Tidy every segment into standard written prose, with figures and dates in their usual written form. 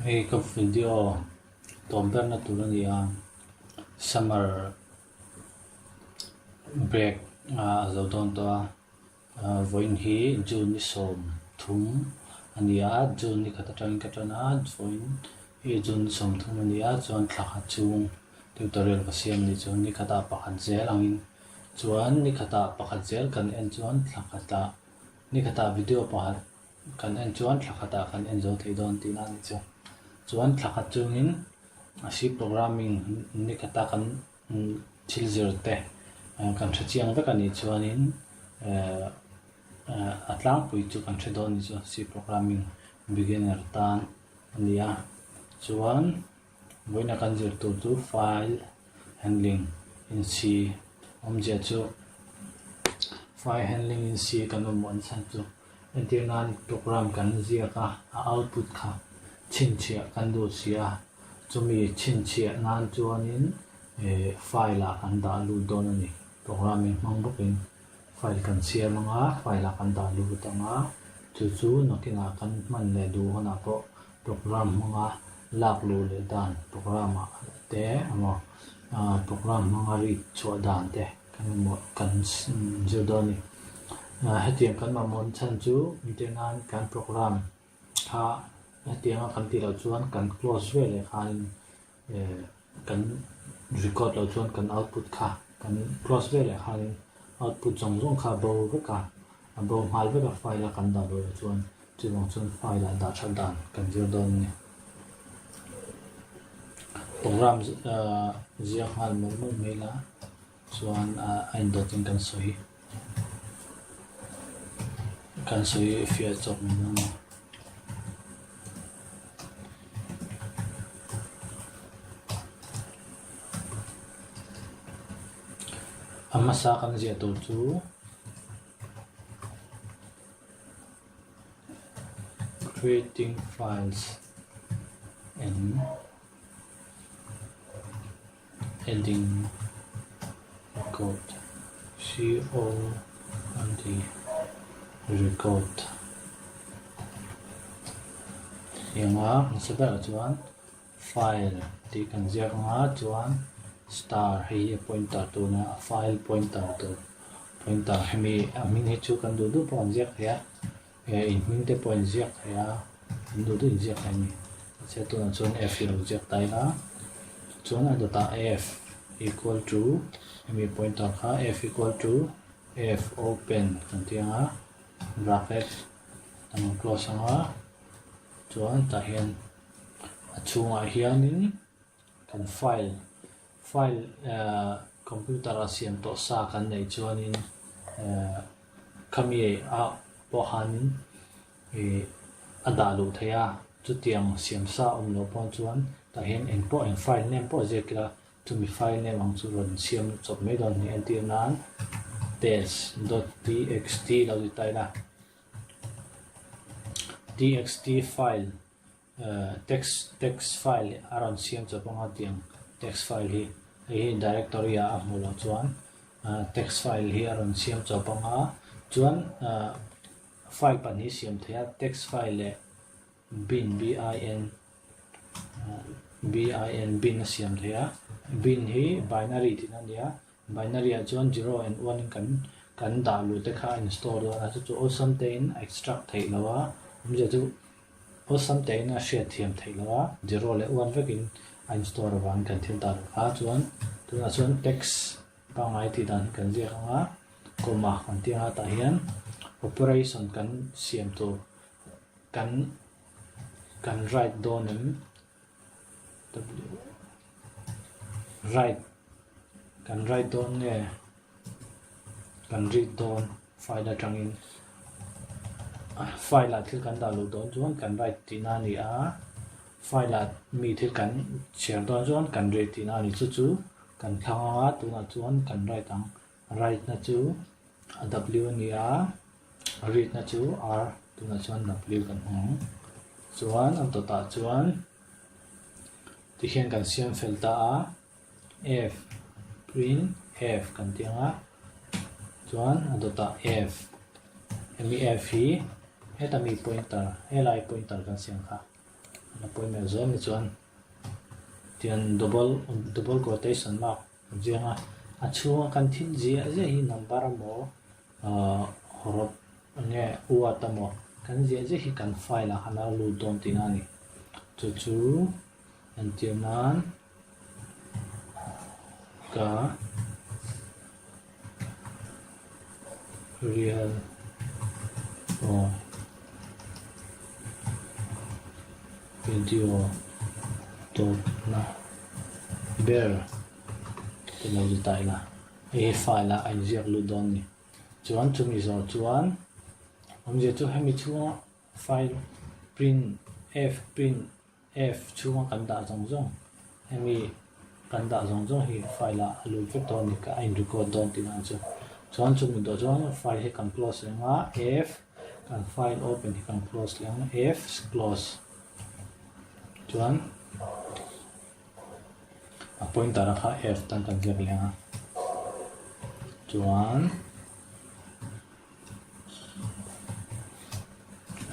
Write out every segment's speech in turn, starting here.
Hei ka video tawp berna tur a ni a, summer break a zo dawn tawh a, vawiin hi June ni 30 a ni a, June ni khat atangin ka tan a, vawiin hi June ni 30 a ni a, chuan thla khat chhung tutorial ka siam a nih chuan ni khatah pakhat zel angin chuan ni khatah pakhat zel kan en chuan thla khatah ni khatah video pakhat kan en chuan thla khatah kan en zo thei dawn tihna a ni chu. Chuan thla khat chungin a C programming ni khata kan thil zir te kan hre chiang vek a nih chuanin eh a tlangpui chu kan hre dawn a ni chu C programming beginner tan a ni a. Chuan vawiina kan zir tur chu file handling in C awmzia chu file handling in C kan mamawh nasa chu. Entir nan program kan ziak a, a output kha chhinchhiah kan duh si a, chumi chhinchhiah nan chuanin eh file ah kan dah lut dawn a ni. Programming hmang bawkin file kan siam ang a, file ah kan dah lut ang a, chu chu nakinah kan hman leh duh hunah pawh program hmanga lak luh leh dan program ah te emaw ah program hmanga read chhuah dan te Kan mamawh kan zir dawn a ni. Hetiang kan mamawh chhan chu entir nan kan program kha hetianga kan tih loh chuan kan close vel leh khanin kan record loh chuan kan output kha kan close vel leh khanin output zawng zawng kha a bo vek a, a bo nghal vek a file a kan dah loh chuan chuvang chuan file ah dah that dan kan zir dawn a ni. Program ziak nghal mawlh mawlh mai la chuan a indawtin kan sawi kan sawi fiah chawp mai dawn a ni. A hmasa kan ziah tur chu. Creating files and adding record C O R D record Tianga hmasa berah chuan file tih kan ziak ang a chuan star hei hi a pointer tuna a file pointer tur pointer hemi a hming hi chu kan duh duh pawh an ziak thei a eh in hming te pawh an ziak thei a an duh duh in ziak thei a ni mahse tunah chuan f hi lo ziak ta ila chuan a dawtah f equal to hemi pointer kha f equal to f open kan tih ang a bracket kan close ang a chuan tah hian. A chhungah hianin kan file file ehh computer a siam tawh sa kan neih chuanin ehh khami ah pawh khanin ih a dah luh theih a chutiang siam sa awm loh pawh chuan tah hian eng pawh eng file name pawh ziak ila chumi file name ang chu rawn siam chawp mai dawn a ni entir nan test dot txt lo ti ta ila txt file. Text text file a rawn siam chawp anga tiang text file hi hei hi directory ah a hmuh loh chuan text file hi a rawn siam chawp anga chuan file pahnih siam theih a text file leh bin b i n b i n bin a siam theih a bin hi binary tihna a ni a. Binary ah chuan zero and one in kan kan dah luh te kha a in store dawn a, chu chu awlsam te in a extract theih loh a, awmzia chu awlsam te in a hriat thiam theih loh a, zero leh one vek in a in store avangin kan thil dah luh kha chuan tunah chuan text pangngai tih dan hi kan ziak ang a, comma kan tih ang a tah hian operation kan siam tur kan kan write dawn em Write kan write dawn nge kan read dawn file atangin file ah thil kan dah luh dawn chuan kan write tihna a ni a file ah mi thil kan chhiar dawn chuan kan read tihna a ni chu chu kan thlang ang a tunah chuan kan write ang write na chu a w a ni a. A ritna chu R tunah chuan W kan hmu ang. Chuan a dawtah chuan tikhian kan siam fel ta a, F print F kan ti ang a, chuan a dawtah F hemi F hi heta mi pointer helai pointer kan siam kha. A pawimawh zual ni chuan tian double double quotation mark kan ziak a, a chhunga kan thil ziah ziah hi number emaw ahh hawrawp enge word emaw kan ziah ziah hi kan file ah khan a lut dawn tihna a ni. Chu chu entir nan ka Real aw video tawpna ber te lo ti ta ila hei hi file ah a inziak lut dawn a ni chuan chumi zawh chuan awmzia chu hemi chhunga file print f print F chhunga kan dah zawng zawng, hemi kan dah zawng zawng hi file ah a lut vek dawn a ni, a in record dawn tih ang chu. Chuan chumi dawh chuan file hi kan close leh ang a, F kan file open hi kan close leh ang a, F close chuan a pointer a kha F tan kan ziak leh ang a, chuan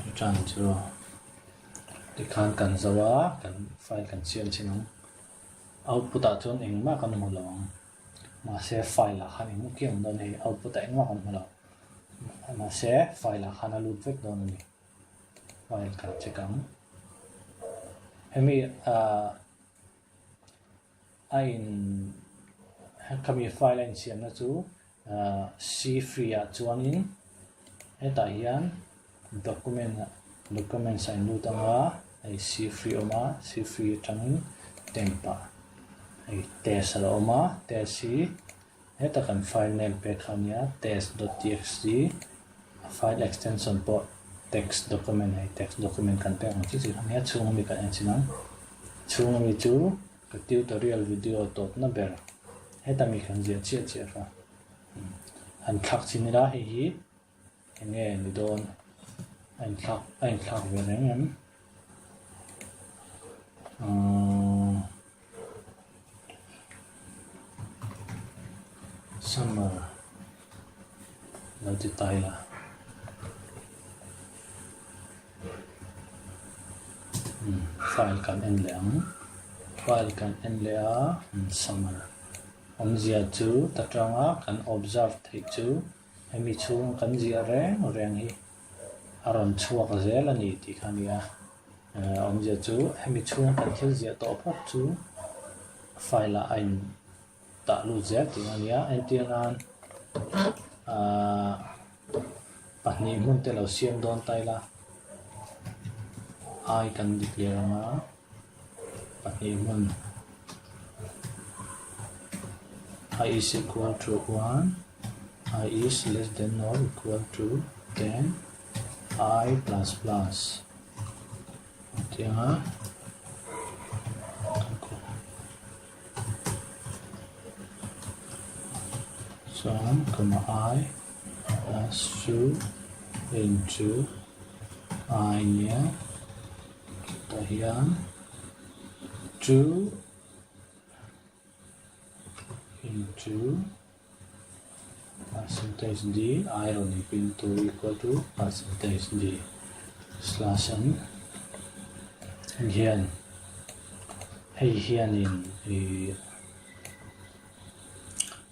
return chu. Tikhan kan zo a, kan file kan siam chin ang. Output ah chuan engmah kan hmu lo ang. Mahse file ah khan engmah khi a awm dawn hei, output ah engmah kan hmu lo. Mahse file ah khan a lut vek dawn a ni. File kan check ang. Hemi ah a in khami file a insiamna chu C free ah chuanin hetah hian document ah documents a inlut ang a hei C free a awm a C free atangin temp ah hei test a lo awm a test hi heta kan file name pek kha a nia test dot txt a file extension pawh text document hei text document kan pek ang chi chi kha nia chhung ami kan en chin ang chhung ami chu ka tutorial video tawpna ber heta mi kan ziah chiah chiah kha han thlak chin ila hei hi eng nge ni dawn a inthlak a inthlak ve reng em umm summer lo ti ta ila umm file kan en leh ang file kan en leh a summer awmzia chu ta tanga kan observe theih chu. Hemi chhung kan ziah reng reng hi a rawn chhuak zel a ni tih kha a ni a, awmzia chu hemi chhung kan thil ziah tawh phawt chu file ah a in tah lut zel tih a ni a, entir nan ahh pahnih hmun te lo siam dawn ta ila ai kan declare ang a. Pahnih hmun i is equal to 1 i is less than or equal to 10 i plus plus tianga chuan comma i plus 2 into i nia Tah hian 2 into percentage d i rawn in pin to equal to percentage d slash n hei hian hei hianin ih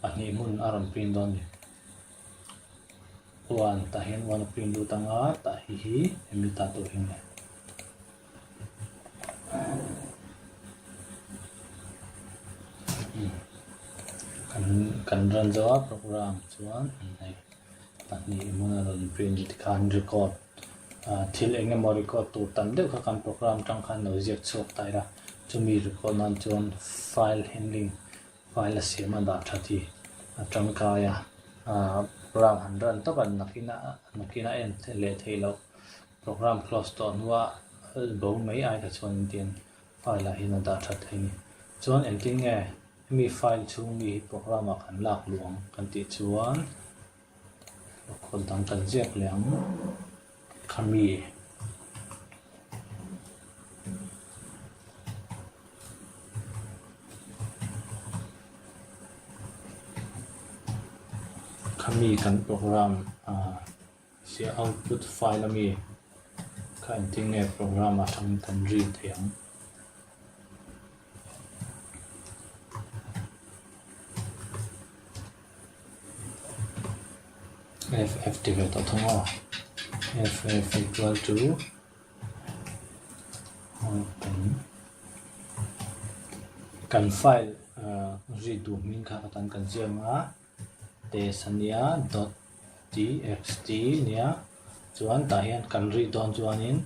pahnih hmun a rawn pin dawn a ni. One tah hian one a print lut ang a tah hi hi hemi ta tur hi a ni. Kan kan run zo a program chuan hei pahnih hmun a rawn print tikhan record ah thil eng emaw record tur tam deuh kha kan program tang khan lo ziak chhuak ta ila chumi record nan chuan file handling File a siam a dah that hi a tangkai a, aah program han run tawp a nakin a nakin a en leh theih loh program close tawh hnua bo mai ai kha chuan engtin file ah hian a dah that theih a ni. Chuan engtin nge hemi file chhung mi hi program ah kan lak luh ang kan tih chuan khawl dang kan ziak leh ang. Khami khami kan program ah sia output file ami. Kha engtin nge program atangin kan read theih ang? F F ti ve tawh thung aw. F F equal to open kan file read duh hming kha ka tan kan ziak ang a test ania dot txt ania chuan tah hian kan read dawn chuanin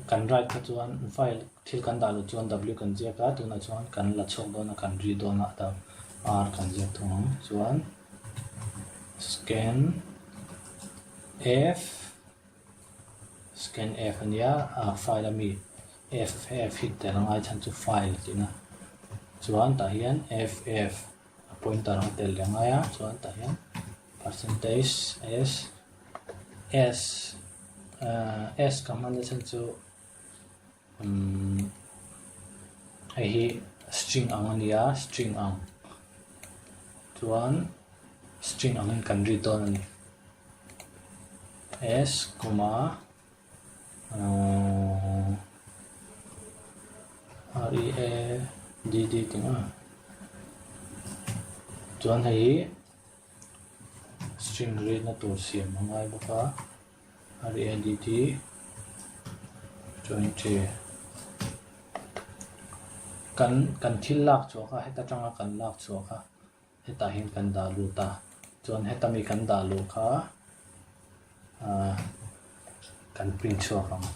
Kan write kha chuan file thil kan dah loh chuan W kan ziak a, tunah chuan kan la chhuak dawn a, kan read dawn a, R kan ziak thung ang. Chuan scan F scan F a nia, a file ami F F hi tel a ngai chhan chu file tihna. Chuan tah hian F F a pointer ang a tel leh a ngai a, chuan tah hian percentage S S S ka hman na chhan chu umm hei hi string ang a ni a string ang chuan string angin kan read dawn a ni S comma ahh R E A D D tih ang a chuan hei hi. String read na tur siam a ngai bawk a, read 20 kan kan thil lak chhuah kha heta tanga kan lak chhuah kha hetah hian kan dah lut a chuan heta mi kan dah luh kha ahh kan print chhuak ang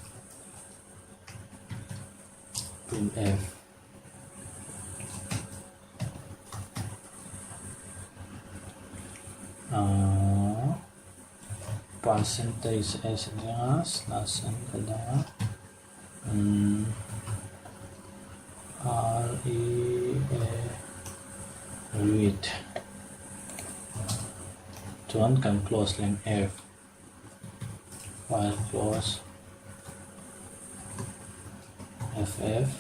print f. Ahh percentage s a nia slash n ka dang a umm r e a read chuan kan close leh ang f. File close ff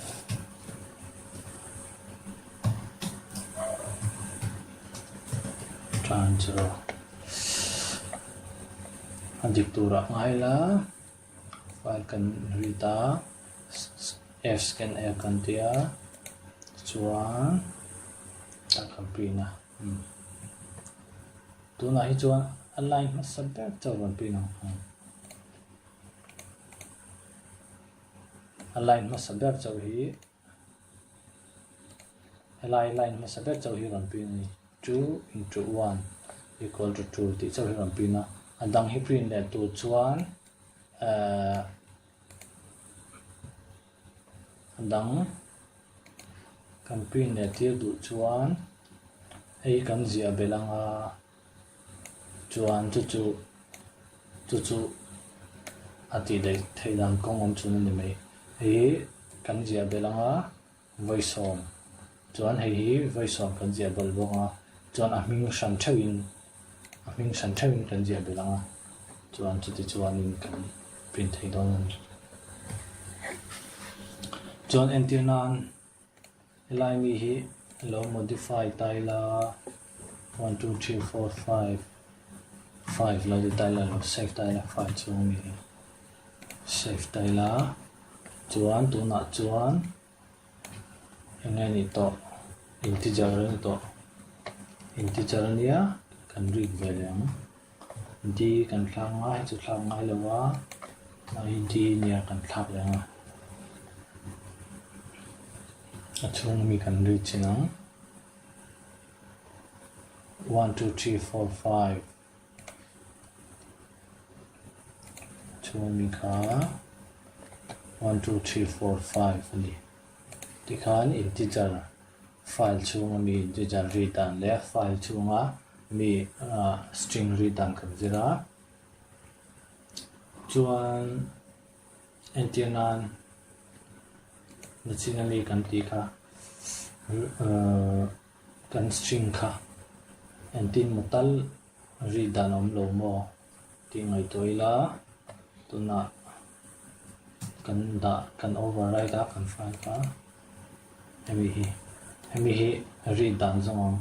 tan chu a dik turah ngai la file kan read a f scan f kan tia chuan a kan print a. Tunah hi chuan a line hmasa ber chauh rawn pin ang ang. A line hmasa ber chauh hi helai line hmasa ber chauh hi rawn pin a ni. 2 into 1 equal to 2 tih chauh hi rawn pin a. A dang hi print leh tur chuan eh A dang kan print leh tir duh chuan hei kan ziah belh ang a chuan chu chu chu chu a tih daih theih dan kawng awm chhun a ni mai. Hei hi kan ziah belh ang a vawisawm chuan hei hi vawisawm kan ziah belh bawk ang a chuan a hming hran theuhin a hming hran theuhin kan ziah belh ang a chuan chuti chuanin kan print thei dawn a ni. Chuan entir nan helai mi hi lo modify ta ila 1 2 3 4 5 5 lo ti ta ila lo save ta ila file chhung ami hi save ta ila chuan tunah chuan Eng nge nih tawh? Integer a ni tawh. Integer a nia, kan read ve leh ang. D kan thlak ngai, hei chu thlak ngai lo a, hei hi D nia kan thlak leh ang a. A chhung mi kan read chin ang. 1, 2, 3, 4, 5. Chhungmi kha 1, 2, 3, 4, 5 a ni. Tikhan integer file chhunga mi integer read dan leh file chhunga mi string read dan kan zir a. Chuan entir nan nachin ami kan tih kha Kan string kha engtin maw tal read dan a awm lo maw tih ngaihtuah ila tunah kan dah kan override a kan file kha hemi hi hemi hi read dan zawng ang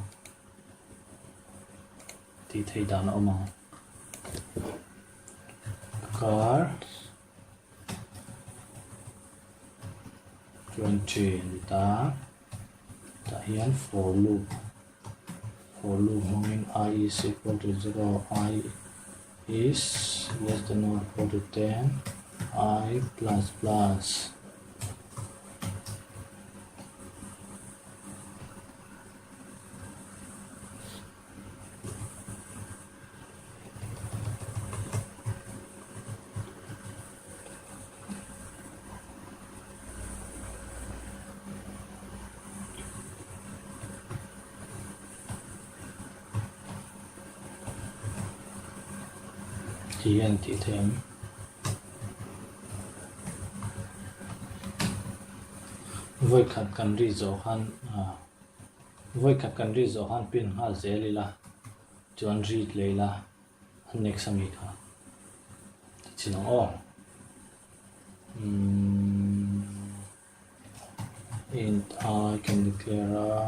tih theih dan a awm ang car. 20 a ni ta. Tah hian for loop for loop hmangin i is equal to 0 i is less than or equal to 10 i plus plus Ti hian tih theih ang. Vawi khat kan ri zawh khan ah vawi khat kan ri zawh khan pin nghal zel ila chuan ri leh ila a next ami kha ti chin ang aw. Umm int i kan declare a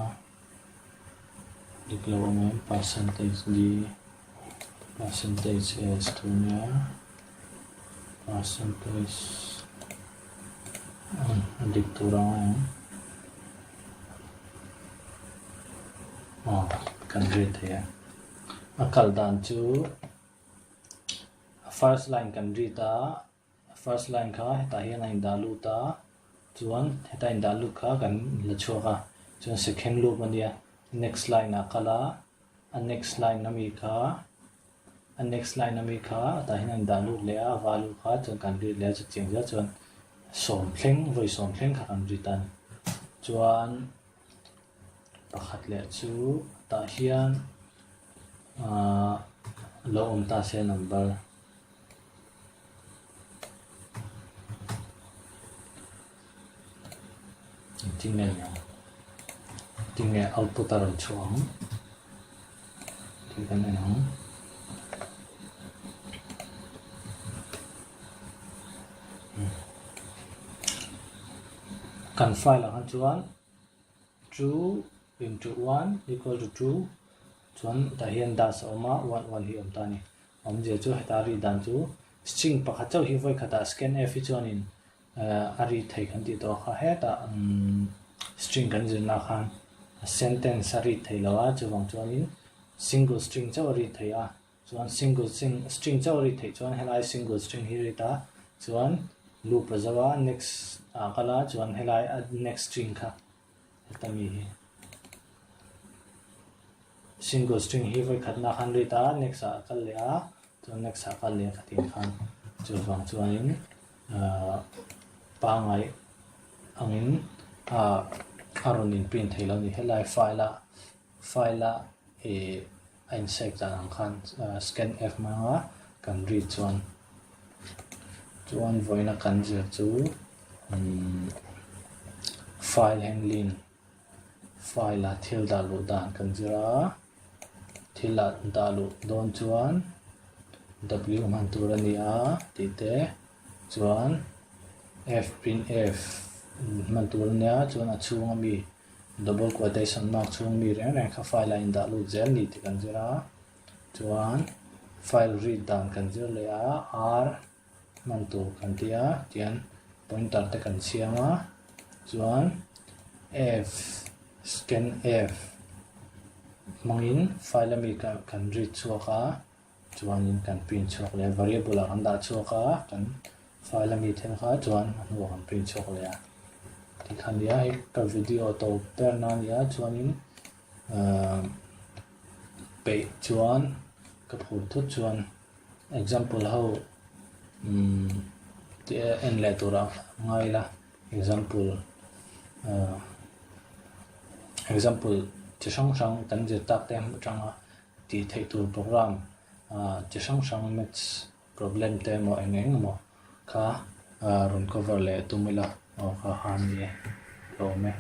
dik lo ang em percentage d percentage s tur nia percentage a dik tur ang em aw kan read thei a a kal dan chu a first line kan read a. First line kha hetah hian a indah lut a, chuan heta indah lut kha kan la chhuak a, chuan second loop a nia, next line ah kal a, a next line ami kha a next line ami kha tah hian a indah lut leh a, value kha chuan kan read leh a, chutiang zel chuan sawm thleng vawi sawm thleng kha kan read a ni. Chuan pakhat leh chu tah hian ahh lo awm ta se number. Engtin nge ni ang? Engtin nge output a rawn chhuah ang? Tih kan en ang. Kan file ah khan chuan 2 into 1 equal to 2 chuan tah hian dash a awm a, 1 1 hi a awm ta a ni. Awmzia chu heta ri dan chu string pakhat chauh hi vawi khatah scan f hi chuanin a ri thei kan tih tawh kha hetah string kan zirna khan sentence a ri thei lo a chuvang chuanin single string chauh a ri thei a chuan single string chauh a ri theih chuan helai single string hi ri ta chuan loop a zo a next ah kal a chuan helai a next string kha heta mi hi. Single string hi vawi khatna khan rit a, next ah a kal leh a, chuan next ah a kal leh a khatin khan chuvang chuanin ahh pangngai angin ahh a rawn in print thei lo a ni. Helai file a file a ih a in save dan ang khan scan f hmanga kan read chuan chuan vawiina kan zir chu umm file handling. File a thil dah luh dan kan zir a, thil ah dah luh dawn chuan W hman tur a ni a tih te chuan F print F hman tur a nia chuan a chhung ami double quotation mark chhung mi reng reng kha file ah indah lut zel ni tih kan zir a chuan file read dan kan zir leh a R. hman tur kan ti a tian pointer te kan siam a chuan f scan f hmangin file ami kan read chhuak a chuanin kan print chhuak leh a variable ah kan dah chhuak a kan file ami thil kha chuan a hnuah kan print chhuak leh a tikhan nia hei ka video tawp ber na ania chuanin ahh peih chuan ka phur thut chuan. Example ho umm te en leh turah ngai ila example ah example chi hrang hrang kan zir tak te atanga tih theih tur program ah chi hrang hrang maths problem te emaw eng eng emaw kha ah rawn cover leh tum ila aw kha kha a ni e hlawm e.